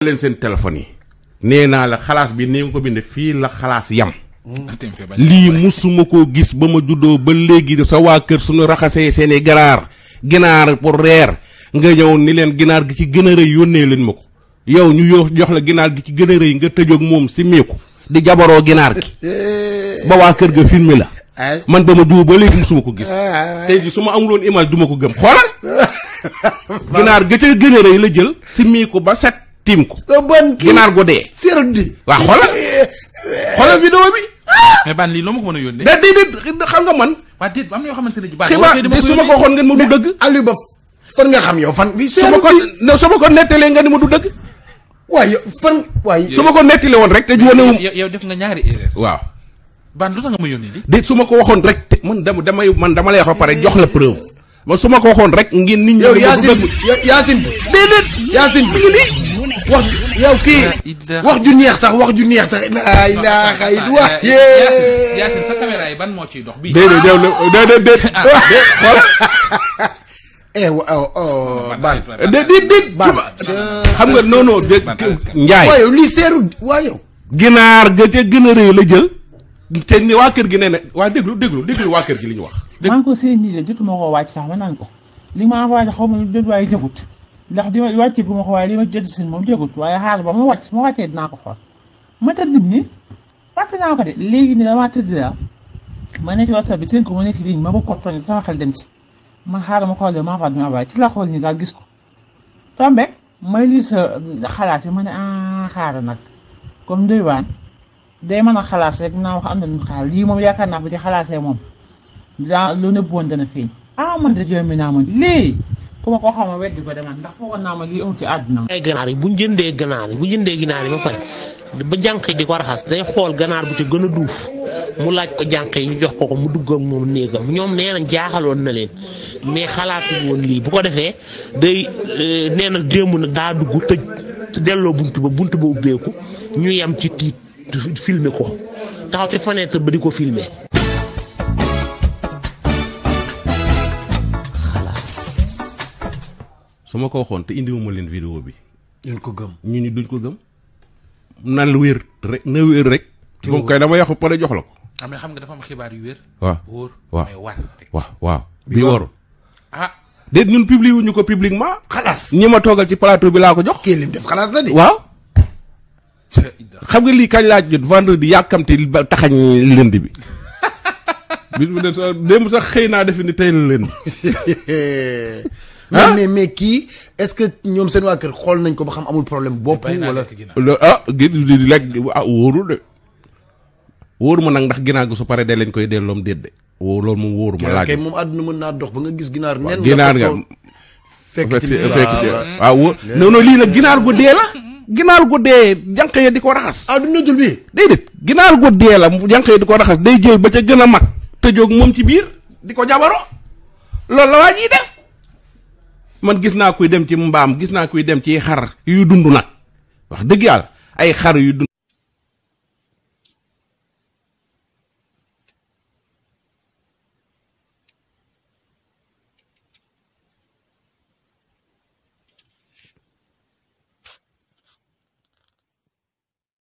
leen seen téléphone yi nee naa la xalaas bi ni nga ko bindee fii la xalaas yam lii musuma koo gis ba ma juddoo ba léegi sa waa kër suñu raxasee seeni ginaar pour reer nga ñëw ni leen ginaar gi ci gën a rëy yónnee leen ma ko yow ñu jox la ginaar gi ci gën a rëy nga tëjoog moom si meeku di jabaroo ginaar gi ba waa kër ga filmé la man ba ma juddoo ba léegi musuma ko gis tey ji su ma amuloon image duma ko gëm xoolal ginaar ga ca gën a rëy la jël si meeku ba set tiim ko ginaar gu dee serdi waa xoolal vidéo bi mais ban lii loo ma ko mën a yónnee da déedéet xam nga man waa déet am na yoo xamante ne ji baax xibaar su ma ko waxoon ngeen ma du dëgg Aliou Ba fan nga xam yow fan bi su ma ko nettalee nga ni ma du dëgg waaye fan waaye su ma ko nettalee woon rek te wane yow def nga ñaari erreur waaw ban lu tax nga ma yónnee li déet su ma ko waxoon rek te man dama lay wax ba pare jox la preuve ba su ma ko waxoon rek ngeen nit ñi yow Yacine déedéet Yacine mi ngi nii wax yow kii wax ju neex sax la ilaha illallah Yacine sa caméra yi ban moo ciy dox bii déedéet ban xam nga non njaay waaye lii seeru waa yow ginaar ga ca gën a rëy la jël te ni waa kër gi nee na waa déglu waa kër gi li ñu wax maa ngi ko seen nii de jotuma koo wàcc sax ma naan ko li ma envoyé xaw ma jot waaye jëgut ndax di ma wàcce gu ma ko waaye li ma jot si moom jëgut waaye xaar ba ma wàccee dinaa ko xool ma tëdd nii fàtte naa ko de léegi nii damaa tëdd la ma ne ci WhatsApp bi seen ko ma ne ci ligne ma bëgg ko toñ sama xel dem ci man xaaral ma xool de ma envoyé ma envoyé ci la xool nii daal gis ko tombe may lii sa xalaat yi ma ne xaaral nag comme doy waan day mën a xalaat rek naa wax am na lu xaar lii moom yaakaar naa bu ci xalaatee moom daa lu nëbb woon dana feeñ man de jooy mi naa man lii ku ma koo xam ma weddi ko demal ndax foogoon naa ma lii amul ci àdduna ay ganaar yi bu jëndee ganaar yi ba pare ba jànq yi di ko raxas day xool ganaar bu ci gën a duuf mu laaj ko jànq yi ñu jox ko mu dugg ak moom néegam ñoom nee nañ jaaxaloon na leen mais xalaatu woon lii bu ko defee day nee na démb nag daa dugg tëj delloo bunt ba ubbeeku ñu yem ci tiit filmer ko taxaw ci fenêtre ba di ko filmer su ma ko waxoon te indiwuma leen vidéo bi duñ ko gëm ñu ni duñ ko gëm na wér rek moom kay dama yàqu pare jox la ko am na xam nga dafa am xibaar yu wér waaw waaw bi waru déet ñun publié wuñu ko publiquement xalaas ñi ma toogal ci plateau bi laa ko jox kii lim def xalaas la di waaw xam nga lii kañ laa jot vendredi yàkkamti taxañ lënd bi bis bu dee sax démb sax xëy naa defe ni tey la lënd mais kii est-ce que ñoom seen waa kër xool nañ ko ba xam amul problème bopp wala di lekk wóoru de wóoru ma nag ndax ginaar gu su pare de lañ koy delloom déet de loolu moom wóoru ma laaj kay moom àdduna mën naa dox ba nga gis ginaar nen ginaar nga fekk waaw wóor non lii nag ginaar gu dee la ginaar gu dee jànq ya di ko raxas àdduna jul bi déedéet ginaar gu dee la jànq ya di ko raxas day jël ba ca gën a mag tëjoog moom ci biir di ko jabaro loolu la waa ji def man gis naa kuy dem ci mbaam gis naa kuy dem ci xar yu dund nag wax dëgg yàlla ay xar yu dund